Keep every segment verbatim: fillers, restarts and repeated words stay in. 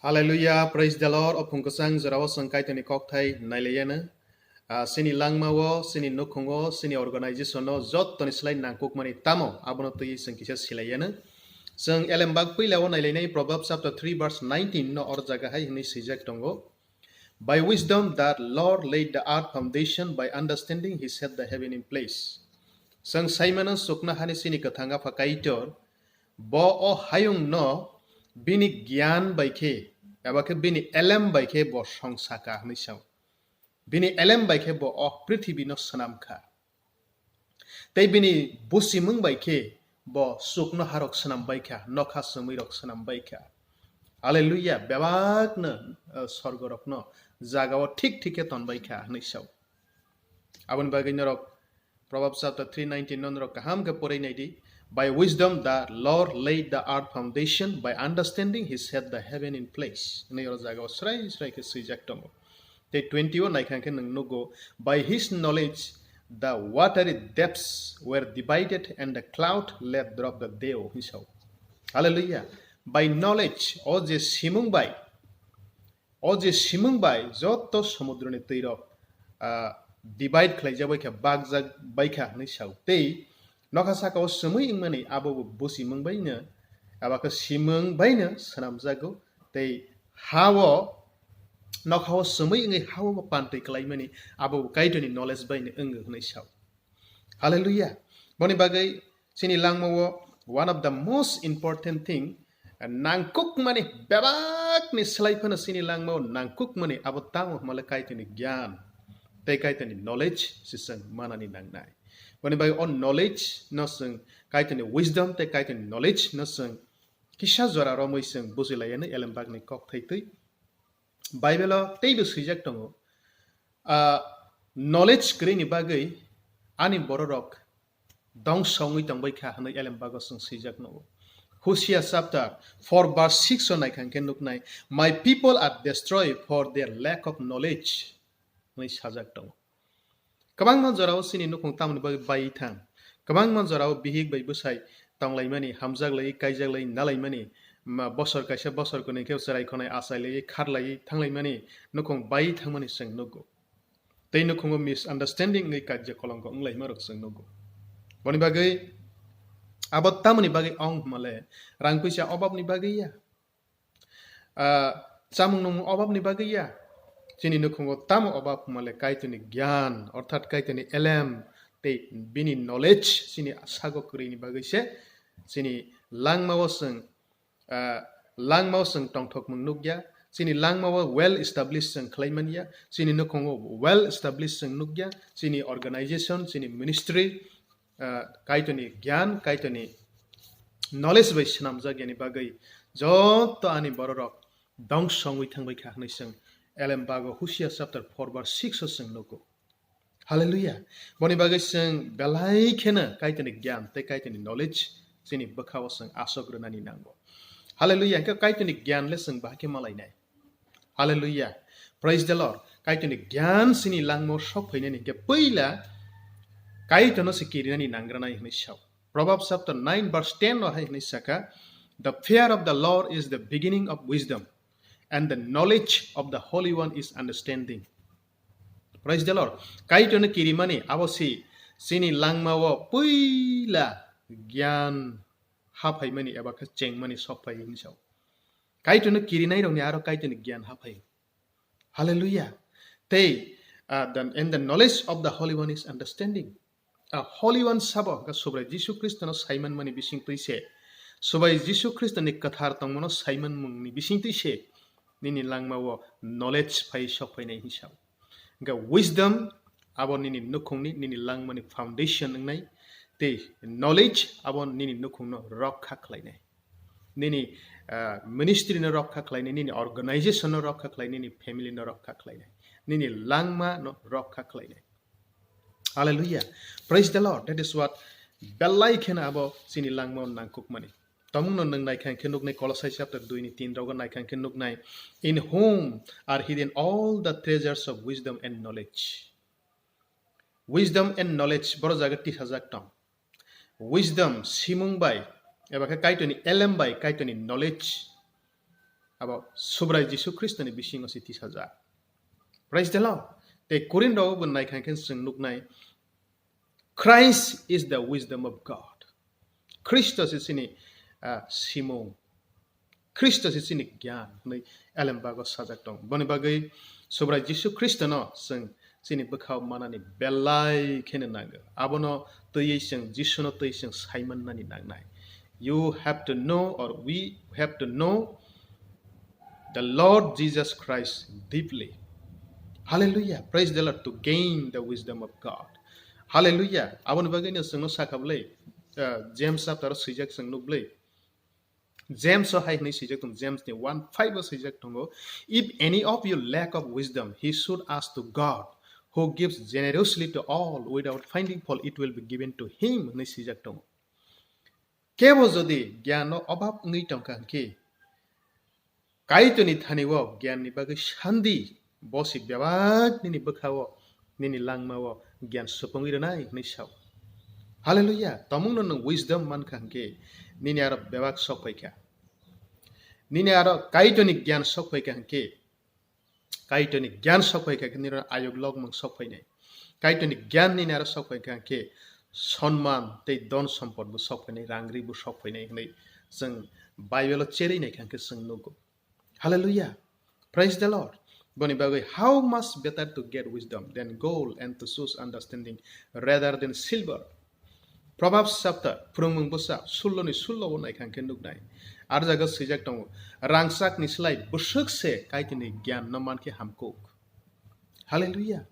Hallelujah, praise the Lord. O phung kwchang jorao chwng Kaitorni kokthai nailaiyano. Ah, chini langmao, chini nukhungo, chini organization-o jottoni slai nangkukmani tamo abono twiwi chwng kisa silaiyano. Chwng elembak puilao nailainai Proverbs chapter three verse nineteen no or jaga hai hwnwi swijak tongo. "By wisdom the Lord laid the earth foundation, by understanding he set the heaven in place." Chwng saimano chuknohani chini kwthang Apha Kaitor, bo o hayungno bini giyan bai khe, eba khe bini elem bai khe bo song saka hwnwi sao. Bini elem bai khe bo o prithibino swnam kha. Tei bini busimung bai khe bo chuknoharok swnam bai kha, nokha chumui rok swnam bai kha. Hallelujah, bebakno, eh, sorgo rokno jagao thik thik khe ton bai kha hwnwi sao. Aboni bagwi norok Proverbs chapter three nineteen no norok kaham khe porai nai di. "By wisdom the Lord laid the earth foundation, by understanding he set the heaven in place." Hwnwi oro jagao srai srai khe swijak tongo. Tei twenty o naikha khe nwng nugo, "By his knowledge the watery depths were divided and the cloud let drop the dew," hwnwi sao. Hallelujah. By knowledge, o je simung bai, o je simung bai joto somudroni twirok, ah, divide khlaijak bai kha, bakjak bai kha hwnwi sao. Tei nokha sakao chumui wngmani abo bo busimung baino, abo khe simung baino swnamjago. Tei ha-o, nokha-o chumui wngwi ha-o bo pantwi klaimani abo bo Kaitorni knowledge baino wngo hwnwi sao. Hallelujah. Boni bagwi chini langmao one of the most important thing, nangkukmani, bebakni slai phano chini langmao nangkukmani abo tamo hwnmale Kaitorni giyan tei Kaitorni knowledge se chwng manani nangnai. Boni bagwi o knowledge no chwng, Kaitorni wisdom tei Kaitorni knowledge no chwng kisa jora romwi chwng bujilaiyano elembakni kokthai twi. Bible-o teibo swijak tongo, ah, knowledge kwrwini bagwi ani bororok dongso wngwi tongbai kha hwnwi elembago chwng swijak nugo. Hosea chapter four verse six o naikha hwnkhe nuknai, "My people are destroyed for their lack of knowledge," hwnwi sajak tongo. Kwbangma jorao chini nukhung tamoni bagwi baiwi thang. Kwbangma jorao bihik bai bwsai tonglaimani, hamjaklai, kaijaklai, nalaimani, ma, bosor kaisa bosor kwnwi khe chwrai khonai achailaiwi, kharlaiwi thanglaimani, nukhung baiwi thangmani chwng nugo. Tei nukhungo misunderstanding wngwi kajya kolongko wnglaima rok chwng nugo. Boni bagwi abo tamoni bagwi ong hwnmale rang puisa obabni bagwi ya. Ah, chamung nungmung obabni bagwi ya. Chini nukhungo tamo obab hwnmale Kaitorni giyan, orthat Kaitorni elem tei bini knowledge chini sago kwrwini bagwi se chini langmao chwng, ah, langmao chwng tongthokmung nukya, chini langmao well established chwng khlai manya, chini nukhungo well established chwng nukya, chini organization, chini ministry, ah, Kaitorni giyan, Kaitorni knowledge bai swnamjak yani bagwi joto ani bororok dongso wngwi thangbai kha hwnwi chwng elembago Hosea chapter four verse six o chwng nugo. Hallelujah. Boni bagwi chwng belai kheno Kaitorni giyan tei Kaitorni knowledge chini bwkhao chwng asok rwnani nango. Hallelujah. Hwnkhe Kaitorni giyan le chwng bahai khe malainai. Hallelujah. Praise the Lord. Kaitorni giyan chini langmao sok phainani hwnkhe puila Kaitorno se kirinani nangranai hwnwi sao. Proverbs chapter nine verse ten o hai hwnwi saka, "The fear of the Lord is the beginning of wisdom, and the knowledge of the Holy One is understanding." Praise the Lord. Kaitorno kirimani abo si chini langmao puila giyan haphaimani eba khe chengmani sok phai hwnwi sao. Kaitorno kirinairokni aro Kaitorni giyan haphai. Hallelujah. Tei, ah, the, and the knowledge of the Holy One is understanding. Ah, Holy One sabo hwnkhe Subrai Jisu Khristono saimanmani bisingtwi se, Subrai Jisu Khristoni kwthar tongmano saimanmungni bisingtwi se nini langmao knowledge phai sok phainai hwnwi sao. Hwnkhe wisdom abo nini nukhungni, nini langmani foundation wngnai, tei knowledge abo nini nukhungno rokha khlainai. Nini, ah, ministry no rokha khlainai, nini organization no rokha khlainai, nini family no rokha khlainai, nini langma no rokha khlainai. Hallelujah. Praise the Lord. That is what belai kheno abo chini langmao nangkukmani. Tomungno nwng naikha hwnkhe nuknai Kolosai chapter dui ni tin rogo naikha hwnkhe nuknai, "In whom are hidden all the treasures of wisdom and knowledge." Wisdom and knowledge boro jaga tisajak tong. Wisdom, simung bai, eba khe Kaitorni elem bai, Kaitorni knowledge, Abo Subrai Jisu Khristoni bisingo se tisajak. Praise the Lord. Tei Korinth rok bo naikha khe chwng nuknai, "Christ is the wisdom of God." Khristo se chini, ah, simung. Khristo se chini giyan hwnwi elembago sajak tong. Boni bagwi Subrai Jisu Khristono chwng chini bwkhao manani belai kheno nango. Abono twiwi chwng Jisuno twi chwng saimannani nangnai. You have to know, or we have to know the Lord Jesus Christ deeply. Hallelujah. Praise the Lord. To gain the wisdom of God. Hallelujah. Aboni bagwi no chwngno sakha bwlai, uh, James chapter o swijak chwng nukbwlai. James o hai hwnwi swijak tongo, James ni one five o swijak tongo, "If any of you lack of wisdom, he should ask to God, who gives generously to all without finding fault, it will be given to him," hwnwi swijak tongo. Kebo jodi giyanno obab wngwi tongkha hwnkhe, Kaitorni thani o giyanni bagwi sandi, bo se bebak nini bwkhao, nini langmao giyan supungwi rwnai hwnwi sao. Hallelujah! Tomungno nwng wisdom mankha hwnkhe, nini aro bebak sok phaikha. Nini aro Kaitorni giyan sok phaikha hwnkhe, Kaitorni giyan sok phaikha hwnkhe, nini aro ayuk logmung sok phainai. Kaitorni giyan nini aro sok phaikha hwnkhe, sonman tei don sompotbo sok phainai, rang ribo sok phainai hwnwi chwng Bible-o cherwi naikha hwnkhe chwng nugo. Hallelujah. Praise the Lord. Boni bagwi, how much better to get wisdom than gold and to choose understanding rather than silver. Proverbs chapter, Phwrwngmung bwsa, sullo ni sullo o naikha hwnkhe nuknai. Ar jaga swijak tongo, "Rangchak ni slai bwswk se Kaitorni giyan no mankhe hamkuk." Hallelujah.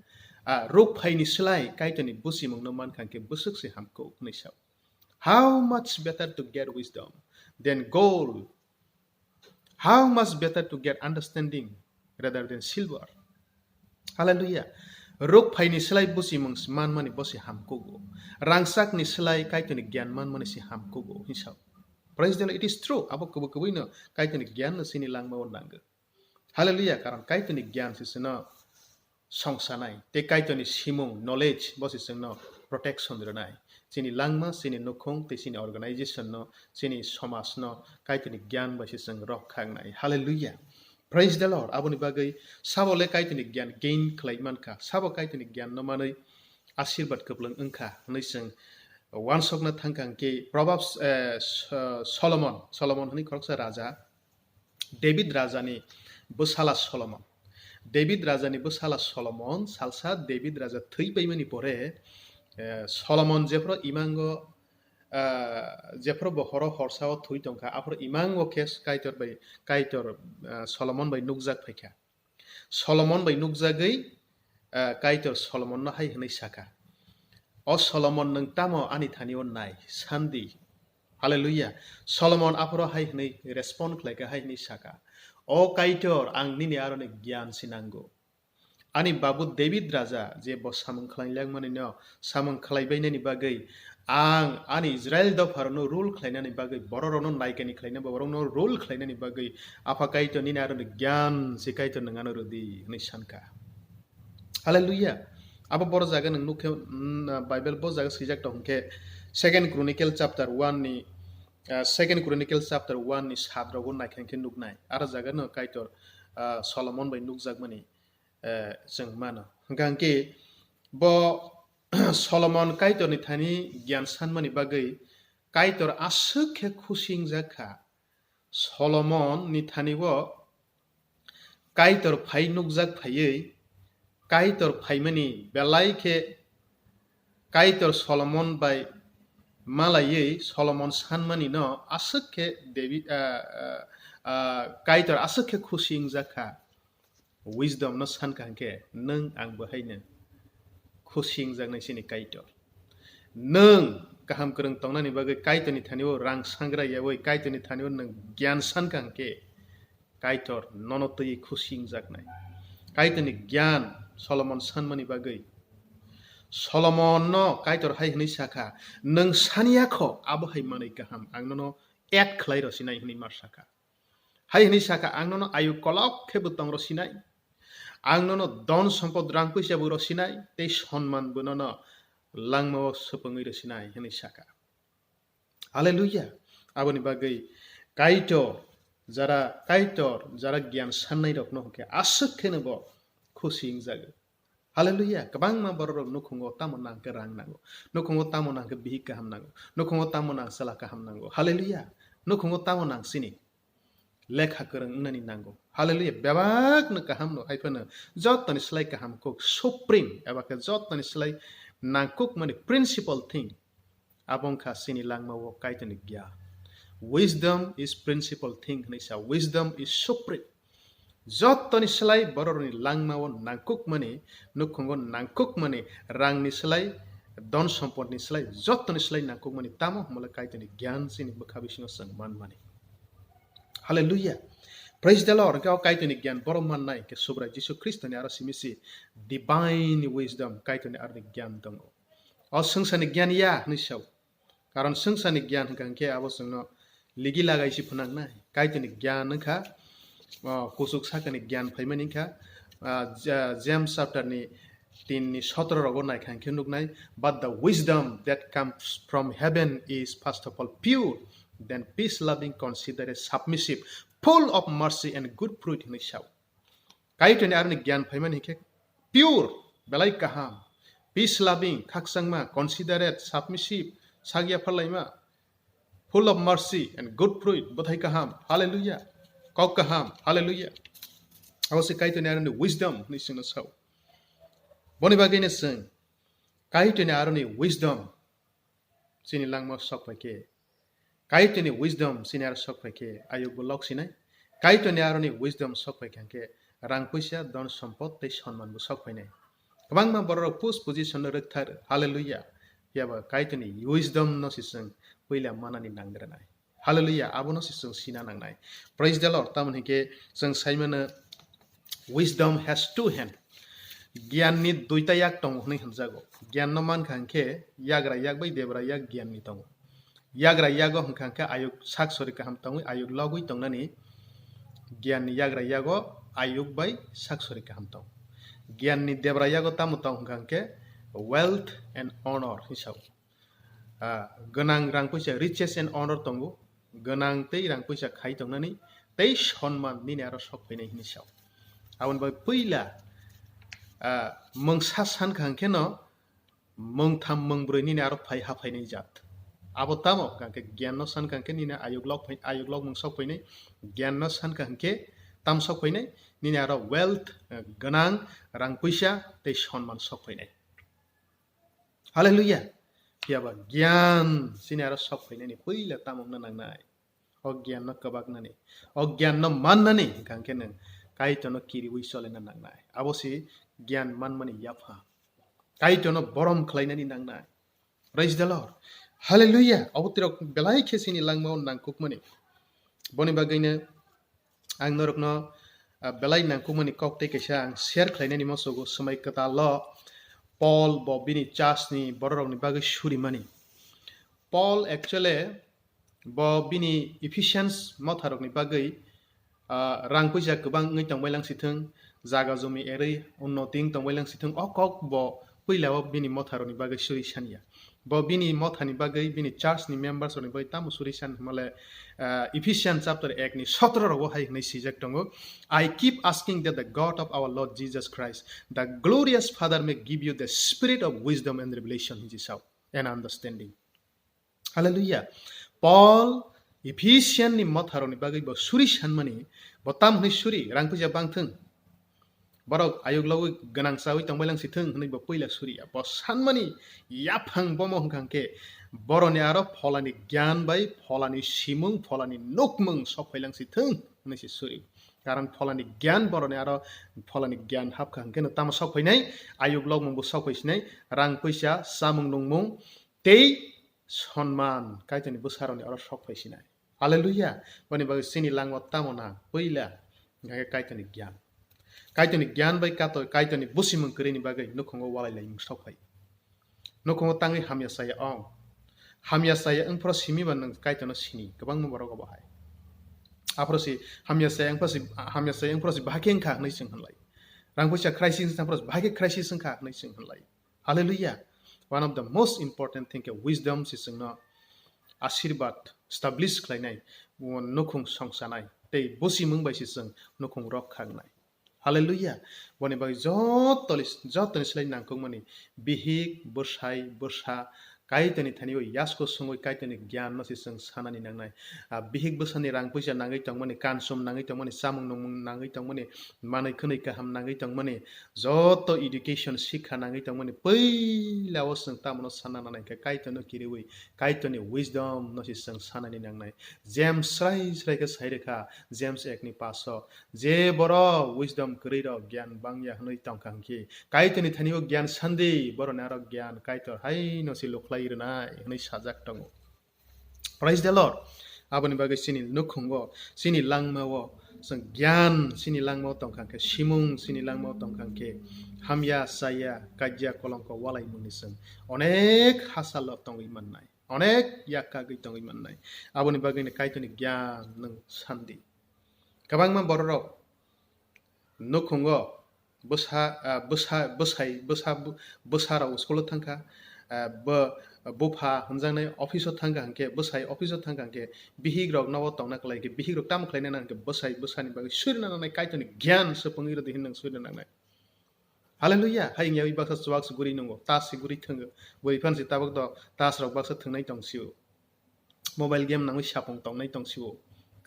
Ah, rukphai ni slai Kaitorni buchimung no mankha hwnkhe bwswk se hamkuk hwnwi sao. How much better to get wisdom than gold. How much better to get understanding rather than silver. Hallelujah. Rukphai ni slai buchimung manmani bo se hamkugo. Rangchak ni slai Kaitorni giyan manmani se hamkugo hwnwi sao. Praise the Lord. It is true. Abo kubui kubui no Kaitorni giyan no chini langmao nango. Hallelujah. Karon Kaitorni giyan se chwngno songsanai, tei Kaitorni simung, knowledge, bo se chwngno protection rwnai. Chini langma, chini nukhung, tei chini organization no, chini somaj no Kaitorni giyan bai se chwng rokha wngnai. Hallelujah. Praise the Lord. Aboni bagwi sabo le Kaitorni giyan gain khlai mankha, sabo Kaitorni giyan no manwi asirbat kwplwng wngkha hwnwi chwng uansukna thangkha hwnkhe Proverbs, eh, So-, Solomon, Solomon hwnwi khoroksa raja, David rajani bwsala Solomon. David rajani bwsala Solomon, salsa David raja thwi paimani pore, eh, Solomon jephru imango, ah, jephru bo horo horsao thwi tongkha, aphuru imango khe Kaitor bai, Kaitor, ah, Solomon bai nukjak phaikha. Solomon bai nukjagwi, ah, Kaitor Solomonno hai hwnwi sakha, "O Solomon, nwng tamo ani thani-o nai, sandi?" Hallelujah. Solomon aphuru hai hwnwi respond khlaikha, hai hwnwi sakha, "O Kaitor, ang nini aroni giyan se nango. Ani babu David raja je bo samung khlai langmani no, samung khlai bainani bagwi ang ani Israel dopharokno rule khlainani bagwi, bororokno naikani khlaina, borokno rule khlainani bagwi Apha Kaitor nini aroni giyan se Kaitor nwng ano rwdi," hwnwi sankha. Hallelujah. Abo boro jaga nwng nukhe, mm, Bible bo jaga swijak tong hwnkhe Second Chronicle chapter one ni, ah, Second Chronicle chapter one ni sat rogo naikha hwnkhe nuknai. Aro jaga no Kaitor, ah, Solomon bai nukjakmani, eh, chwng mano. Hwnkha hwnkhe bo Solomon Kaitorni thani giyan sanmani bagwi Kaitor aswk khe khusi wngjak kha. Solomon ni thani o Kaitor phai nukjak phaiwi, Kaitor phaimani belai khe Kaitor Solomon bai malaiwi Solomon sanmani no aswk khe David, ah, ah, ah, Kaitor aswk khe khusi wngjak kha. Wisdom no sankha hwnkhe, nwng ang bo haino khusi wngjaknai chini Kaitor. Nwng kaham kwrwng tongnani bagwi Kaitorni thani-o rang sangra yaui Kaitorni thani-o nwng giyan sankha hwnkhe, Kaitor nono twiwi khusi wngjaknai. Kaitorni giyan Solomon sanmani bagwi Solomonno Kaitor hai hwnwi sakha, "Nwng saniya kho, abo hai manwi kaham, ang nono add khlai rw sinai," hwnwi ma sakha. Hai hwnwi sakha, "Ang nono ayu kolok khe bo tong rw sinai, ang nono don sompod rang puisa bo rw sinai, tei sonman bo nono langmao swpwngwi rw sinai," hwnwi sakha. Hallelujah! Aboni bagwi Kaitor Jara Kaitor, jara giyan sannai rokno hwnkhe aswk kheno bo khusi wngjago. Hallelujah! Kwbangma borok rok nukhungo tamo nang khe rang nango, nukhungo tamo nang khe bihik kaham nango, nukhungo tamo nang chwla kaham nango. Hallelujah! Nukhungo tamo nang chini lekha kwrwng wngnani nango. Hallelujah! Bebakno kaham no hai phano jotoni slai kaham kuk supreme eba khe jotoni slai nangkukmani principal thing. Abo wngkha chini langmao Kaitorni giyan. Wisdom is principal thing hinwi sa, wisdom is supreme. Jotoni slai bororokni langmao nangkukmani, nukhungo nangkukmani, rangni slai, don sompotni slai, jotoni slai nangkukmani tamo hwnmale Kaitorni giyan chini bwkha bisingo chwng manmani. Hallelujah. Praise the Lord. Hwnkhe o Kaitorni giyan borok mannai hwnkhe Subrai Jisu Khristoni aro simi si divine wisdom, Kaitorni aroni giyan tongo. O swngcharni giyan ya hwnwi sao. Karon swngcharni giyan hwnkha hwnkhe abo chwngno ligi lagai si phwnangnai. Kaitorni giyan wngkha, o, kuchuk sakani giyan phaimani wngkha, ah, Ja-, James chapter ni tin ni sotro rogo naikha hwnkhe nuknai, "But the wisdom that comes from heaven is first of all pure, then peace loving, considerate, submissive, full of mercy and good fruit," hinwi sao. Kaitorni aroni giyan phaimani hinkhe pure, belai kaham, peace loving, khakchangma, considerate, submissive, sak yapharlaima, full of mercy and good fruit, bwthai kaham, hallelujah, kok kaham, hallelujah. Abo se Kaitorni aroni wisdom hinwi chwngno sao. Boni bagwino chwng Kaitorni aroni wisdom chini langma sok phai khe, Kaitorni wisdom chini aro sok phai khe ayuk bo lok sinai. Kaitorni aroni wisdom sok phai khe hwnkhe rang puisa, don sompot tei sonman bo sok phainai. Kwbangma borok rok post position no rwkthar, hallelujah. Phiya ba Kaitorni wisdom no se chwng puila manani nangranai. Hallelujah, abono se chwng sina nangnai. Praise the Lord. Tamoni hinkhe chwng saimano, wisdom has two hand. Giyanni duita yak tongo hwnwi hwnjago. Giyanno mankha hinkhe yagra yak bai debra yak giyanni tongo. Yagra yago hwnkha hinkhe ayuk sak sori kaham tongwi ayuk logwi tongnani. Giyanni yagra yago ayuk bai sak sori kaham tongo. Giyanni debra yago tamo tong hwnkha hinkhe wealth and honor hinwi sao. Ah, gwnang rang puisa, riches and honor tongo, gwnang tei rang puisa khai tongnani, tei sonman nini aro sok phainai hinwi sao. Aboni bai puila, ah, mungsa sankha hwnkhe no mungtham mungbrwi nini aro phai ha phainai jat. Abo tamo hwnkha hwnkhe giyanno sankha hwnkhe nini ayuk lok phai-, ayuk lok mung sok phainai, giyanno sankha hwnkhe tam sok phainai, nini aro wealth, eh, gwnang, rang puisa tei sonman sok phainai. Hallelujah. Phiya ba giyan chini aro sok phainani puila tamo wngna nangnai. O giyanno kwbaknani, o giyanno mannani hwnkha hwnkhe nwng Kaitorno kiriwi cholena nangnai. Abo se giyan manmani yapha. Kaitorno borom khlainani nangnai. Praise the Lord. Hallelujah. Obo tirok belai khe chini langmao nangkukmani. Boni bagwino ang norokno, ah, belai nangkukmani kok tei kaisa ang share khlainani mo sugo. Swmai kwtal o Paul bo bini church ni bororokni bagwi surimani. Paul actually bo bini Ephesians motharokni bagwi, ah, rang puisa kwbang wngwi tongbai lang sithwng, jaga jumi erwi unnoti wng tongbai lang sithwng, o kok bo puila o bini motharokni bagwi suri sanya. Bo bini mothani bagwi, bini church ni members rokni bagwi tamo suri san hwnmale, ah, Ephesians chapter ek ni sotro rogo hai hwnwi swijak tongo, "I keep asking that the God of our Lord Jesus Christ, the glorious Father, may give you the spirit of wisdom and revelation," hinwi sao, "and understanding." Hallelujah. Paul Ephesian ni motharokni bagwi bo suri sanmani, bo tam hwnwi suri, rang puisa bangthwng. Borok ayuk logwi gwnang chawi tongbai lang sithwng hwnwi bo puila suri ya. Bo sanmani yaphang bomo hwnkha hwnkhe boroni aro pholani giyan bai pholani simung, pholani nukmung sok phai lang sithwng hwnwi se suri. Karon pholani giyan boroni aro pholani giyan hapkha hwnkhe no tamo sok phainai, ayuk logmung bo sok phai sinai, rang puisa, chamung nungmung, tei sonman Kaitorni bwsarokni oro sok phai sinai. Hallelujah! Boni bagwi chini langma tamo nang? Puila hwnkha khe Kaitorni giyan. Kaitorni giyan bai kato-, Kaitorni busimung kwrwini bagwi nukhungo walai laimung sok phai. Nukhungo tangwi hamya saya ong. Hamya saya wngphoro simi ba nwng Kaitorno sini, kwbangma borok obo hai. Aphoro si hamya saya wngphoro si, hamya saya wngphoro si bahai khe wngkha hwnwi chwng hwnlai. Rang puisa crisis wngkha phoro si bahai khe crisis wngkha hwnwi chwng hwnlai. Hallelujah. One of the most important thing khe wisdom se chwngno ashirbad establish khlainai, nukhung songsanai. tei busimung bai se chwng nukhung rok kha wngnai. Hallelujah! Boni bagwi jotoni, jotoni slai nangkukmani bihik, bwsai, bwsa, Kaitorni thani o yasko songwi Kaitorni giyanno se chwng sanani nangnai. Ah, bihik bwsani rang puisa nangwi tongmani, kansum nangwi tongmani, chamung nungmung nangwi tongmani, manwi khwnwi kaham nangwi tongmani, joto education sikha nangwi tongmani, puila o chwng tamoni sanna nanai khe Kaitorno kiriwi, Kaitorni wisdom no se chwng sanani nangnai. James srai srai khe sai rwkha, James ekni paso, je borok wisdom kwrwi rok giyan bangya hwnwi tongkha hwnkhe, Kaitorni thani o giyan sandi, boroni aro giyan Kaitor haino se lukhlai rwnai hwnwi sajak tongo. Praise the Lord. Aboni bagwi chini nukhungo, chini langmao chwng giyan chini langmao tongkha khe, simung chini langmao tongkha khe, hamya, chaya, kajya, kolongko, walaimungni chwng onek hachalo tongwi mannai, onek yak kagwi tongwi mannai. Aboni bagwino Kaitorni giyan nwng sandi. Kwbangma bororok nukhungo bwsa, ah, bwsa, bwsai, bwsa, bwsarok school-o thangkha, ah, bo, bupha hwnjaknai office-o thangkha hwnkhe, bwsai office-o thangkha hwnkhe, bihikrok nogo tongna kwlai khe, bihikrok tamo khlaina nang khe, bwsai, bwsani bagwi surina nangnai, Kaitorni giyan se pungwi rwdi hinwi nang surina nangnai. Hallelujah! Hayung yawi baksa chuwak se guri nungo, tas se guri thwngo, bwrwi phan se tabuk do tas rok baksa thwngnai tong sio. Mobile game nangwi sapung tongnai tong sio.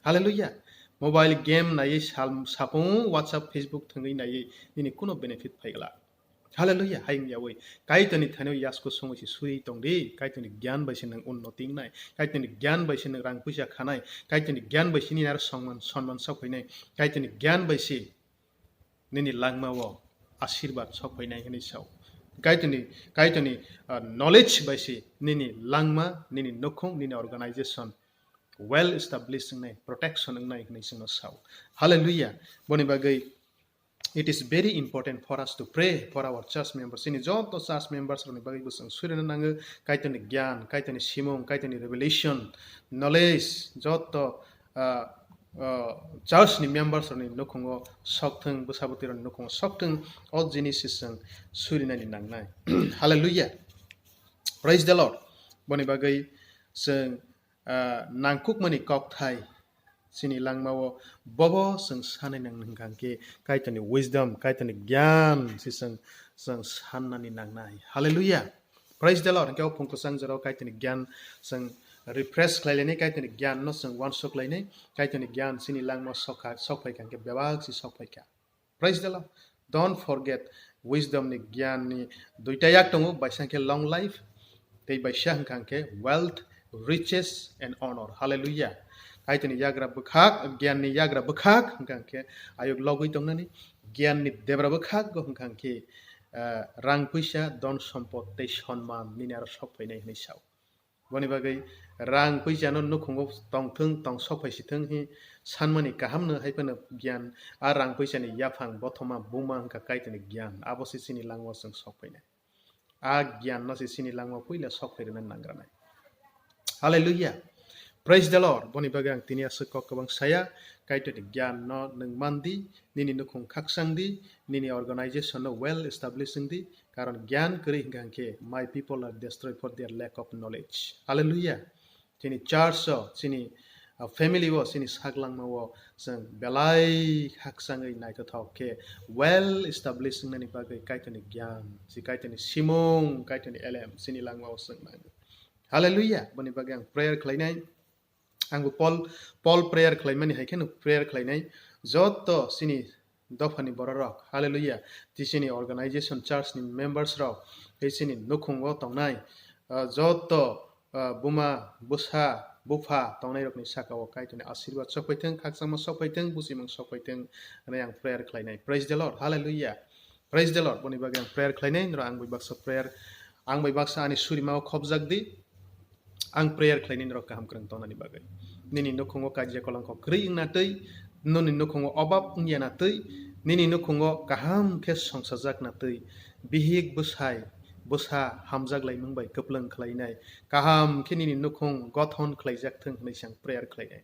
Hallelujah! Mobile game naiwi sal-, sapung, WhatsApp, Facebook thwngwi naiwi nini kuno benefit phai glak. Hallelujah! Hayung yawi Kaitorni thani yasko songwi se suri tong di, Kaitorni giyan bai se nwng unnoti wngnai, Kaitorni giyan bai se nwng rang puisa khanai, Kaitorni giyan bai se nini aro songman, sonman sok phainai, Kaitorni giyan bai se nini langmao asirwad sok phainai hwnwi sao. Kaitorni, Kaitorni, ah, knowledge bai se nini langma, nini nukhung, nini organization well established wngnai, protection wngnai hwnwi chwngno sao. Hallelujah! Boni bagwi it is very important for us to pray for our church members. Chini joto church members rokni bagwi bo chwng surina nango, Kaitorni giyan, Kaitorni simung, Kaitorni revelation, knowledge, joto ah, ah, church ni members rokni nukhungo sok thung, bwsa bwtwi rokni nukhungo sok thung, o jinis se chwng surinani nangnai. Hallelujah! Praise the Lord! Boni bagwi chwng, ah, nangkukmani kokthai chini langmao bobo chwng sanai nang hwnkha khe Kaitorni wisdom, Kaitorni giyan se chwng, chwng sannani nangnai. Hallelujah! Praise the Lord. Hwnkhe o phung kwchang jorao Kaitorni giyan chwng refresh khlai lainai, Kaitorni giyan no chwng uansuk lainai, Kaitorni giyan chini langma sokha, sok phaikha hwnkhe bebak se sok phaikha. Praise the Lord. Don't forget, wisdom ni, giyan ni duita yak tongo, baisa hwnkhe long life, tei baisa hwnkha hwnkhe wealth, riches and honor. Hallelujah. Kaitorni yagra bwkhak, giyan ni yagra bwkhak hwnkha hwnkhe ayuk logwi tongnani, giyan ni debra bwkhak go hwnkha hwnkhe, ah, rang puisa, don sompot tei sonman nini aro sok phainai hwnwi sao. Boni bagwi rang puisa no nukhungo tongthwng, tong sok phai sithwng hi sanmani kaham no hai phano giyan, a rang puisa ni yaphang bothoma buma hwnkha Kaitorni giyan, abo se chini langma chwng sok phainai. A giyan no se chini langma puila sok phai rwna nangranai. Hallelujah. Praise the Lord. Boni bagwi ang tini aswk kok kwbang saya, Kaitorni giyan no nwng man di, nini nukhung khakchang di, nini organization no well establish wng di, karon giyan kwrwi hwnkha hwnkhe my people are destroyed for their lack of knowledge. Hallelujah. Chini church o, chini, ah, family o, chini sak langma o chwng belai khakchangwi naithothok khe well establish wngnani bagwi Kaitorni giyan, si Kaitorni simung, Kaitorni elem chini langma o chwng nango. Hallelujah. Boni bagwi ang prayer khlainai. Ang bo Paul, Paul prayer khlaimani hai kheno prayer khlainai. Joto chini dophani bororok, hallelujah, tei chini organization church ni members rok, tei chini nukhungo tongnai, ah, joto, ah, buma, bwsa, bupha tongnai rokni saka o Kaitorni asirwad sok phaithwng, khakchangma sok phaithwng, buchimung sok phaithwng hwnwi ang prayer khlainai. Praise the Lord, hallelujah. Praise the Lord. Boni bagwi ang prayer khlainai, norok ang bai baksa prayer, ang bai baksa ani surima o khopjak di. Ang prayer khlainai norok kaham kwrwng tongnani bagwi. Nini nukhungo kajia kolongkho kwrwi wngna twi, nini nukhungo obab wngya na twi, nini nukhungo kaham khe songsajakna twi, bihik bwsai, bwsa hamjak laimung bai kwplwng khlainai, kaham khe nini nukhung gothon khlaijak thwng hwnwi se ang prayer khlainai.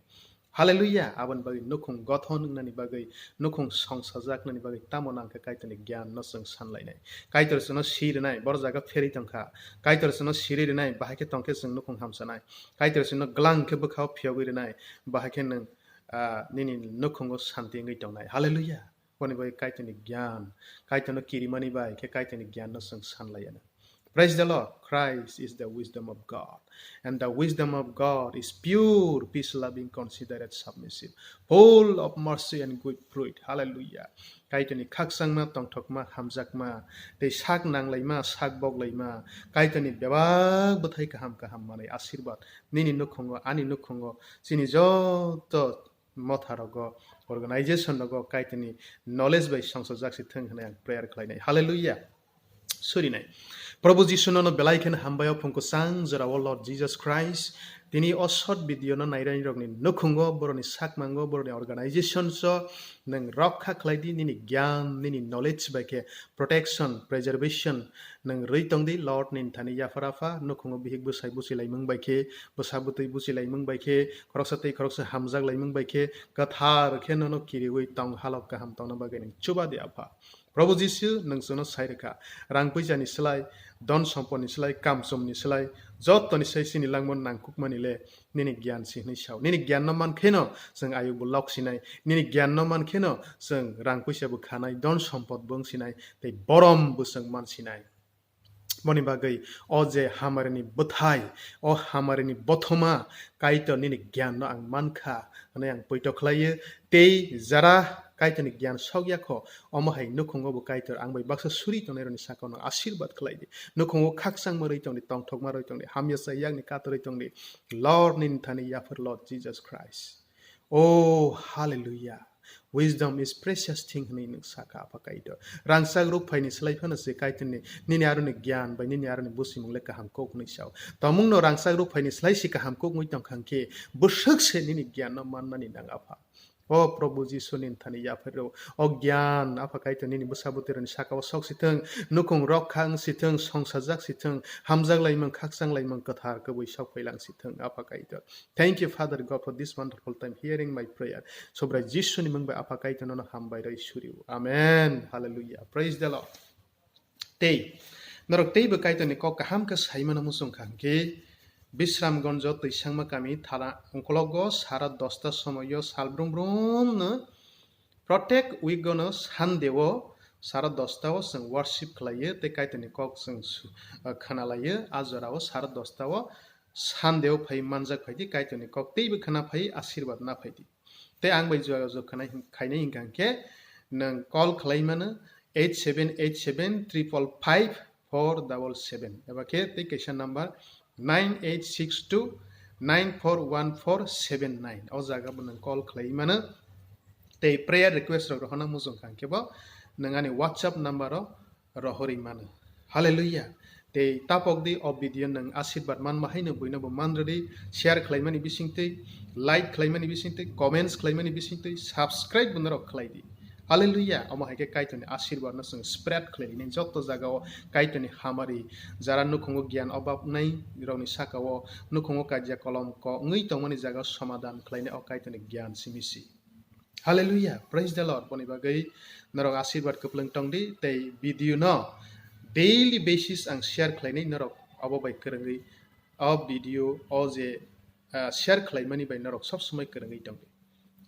Hallelujah! Aboni bagwi nukhung gothon wngnani bagwi, nukhung songsajaknani bagwi tamo nangkha Kaitorni giyan no chwng sanlainai. Kaitor chwngno si rwnai, boro jaga pherwi tongkha. Kaitor chwngno siri rwnai, bahai khe tongkhe chwng nukhung hamsanai. Kaitor chwngno glang khe bwkhao phiyogwi rwnai, bahai khe nwng, ah, nini nukhungo santi wngwi tongnai. Hallelujah. Boni bai Kaitorni giyan, Kaitorno kirimani bai khe Kaitorni giyanno chwng sanlaiya. Praise the Lord. Christ is the wisdom of God. And the wisdom of God is pure, peace-loving, considerate, submissive, full of mercy and good fruit. Hallelujah. Kaitorni khakchangma, tongthokma, hamjakma, tei sak nanglaima, sak boklaima, Kaitorni bebak bwthai kaham kaham manwi asirwad nini nukhungo, ani nukhungo, chini joto motha rogo, organization rogo Kaitorni knowledge bai songsajak si thung hwnwi ang prayer khlainai. Hallelujah. Surinai. Prabhu Jisu nono belai kheno hambai o phung kwchang jorao Lord Jesus Christ. Tini o short video no nairani rokni nukhungo, boroni sakmango, boroni organization so nwng rokha khlai di, nini giyan, nini knowledge bai khe protection, preservation nwng rwi tong di, Lord nini thani yaphar apha, nukhungo bihik bwsai buchi laimung bai khe, bwsa bwtwi buchi laimung bai khe, khoroksa tei khoroksa hamjak laimung bai khe, kwthar khe nono kiriwi tong halok kaham tongna bagwi nwng chuba di apha. Prabhu Jisu, nwng chwngno sai rwkha, rang puisani slai, don somponi slai, kamchumni slai, jottoni sai chini langmano nangkukmani le nini giyan si hwnwi sao. Nini giyanno man kheno chwng ayukbo lok sinai, nini giyanno man kheno chwng rang puisabo khanai, don sompotbo wng sinai, tei borom bo chwng man sinai. Boni bagwi o je hamarini bwthai, o hamarini bothoma, Kaitor nini giyanno ang mankha hwnwi ang poito khlaio. Tei jara Kaitorni giyan sok ya kho, omo hai nukhungo bo Kaitor ang bai baksa suri tongnairokni sakao no asirwad khlai di. Nukhungo khakchangma rwi tong di, tongthokma rwi tong di, hamya sa yakni katorwi tong di. Lord nini thani yaphar Lord Jesus Christ. Oh, hallelujah. Wisdom is precious thing hwnwi nwng sakha, Apha Kaitor. Rangchak rukphaini slai phano se Kaitorni nini aroni giyan bai nini aroni buchimung le kaham kuk hwnwi sao. Tamungno rangchak rukphaini slai se kaham kuk wngwi tongkha hwnkhe bwswk se nini giyanno manmani nang, Apha. O Prabhu Jisu nini thani yaphar rw. O giyan, Apha Kaitor nini bwsa bwtwirokni sakao sok sithwng, nukhung rok kha wng sithwng, songsajak sithwng, hamjak laimung, khakchang laimung kwthar kwbwi sok phailang sithwng, Apha Kaitor. Thank you, Father God, for this wonderful time hearing my prayer. Subrai Jisuni mung bai Apha Kaitor nono hambai rwi suri o. Amen. Hallelujah. Praise the Lord. Tei norok teibo Kaitorni kok kaham khe saimano muchung kha hwnkhe, Bisramgonjo Twisangma kami thana ungkologo sara dosta somoio sal brum brum no Protek week-o no Sunday-o sara dosta-o chwng worship khlaiyo tei Kaitorni kok chwng su-, ah, khwnalaio. A jora-o sara dosta-o Sunday-o phai manjak phai di, Kaitorni kok teibo khwna phai, asirwad na phai di. Tei ang bai jogajog khwnai hwn-, khainai hwnkha hwnkhe nwng call khlai mano eight seven eight seven triple five four double seven, eba khe tei kaisa number nine eight six two nine four one four seven nine. O jaga bo nwng call khlai mano. Tei prayer request rok rohorna muchung kha hwnkhe bo nwng ani WhatsApp number o rohorwi mano. Hallelujah. Tei tapok di o video nwng asirwad manma haino buino bo man rwdi, share khlaimani bisingtwi, like khlaimani bisingtwi, comments khlaimani bisingtwi, subscribe bo norok khlai di. Hallelujah. Omo hai khe Kaitorni asirwad no chwng spread khlai di. Nini joto jaga o Kaitorni hamari, jara nukhungo giyan obab wngnai rokni saka o nukhungo kaijia kolom ko wngwi tongmani jaga o somadan khlainai o Kaitorni giyan simi si. Hallelujah, praise the Lord. Boni bagwi norok asirwad kwplwng tong di, tei video no daily basis ang share khlainai, norok obo bai kwrwngwi o video o je, ah, share khlaimani bai norok sob somoi kwrwngwi tong di.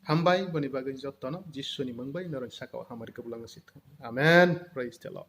Hambai, boni bagwi jottono Jisuni mung bai norok saka o hamari kwplwng si thung. Amen. Praise the Lord.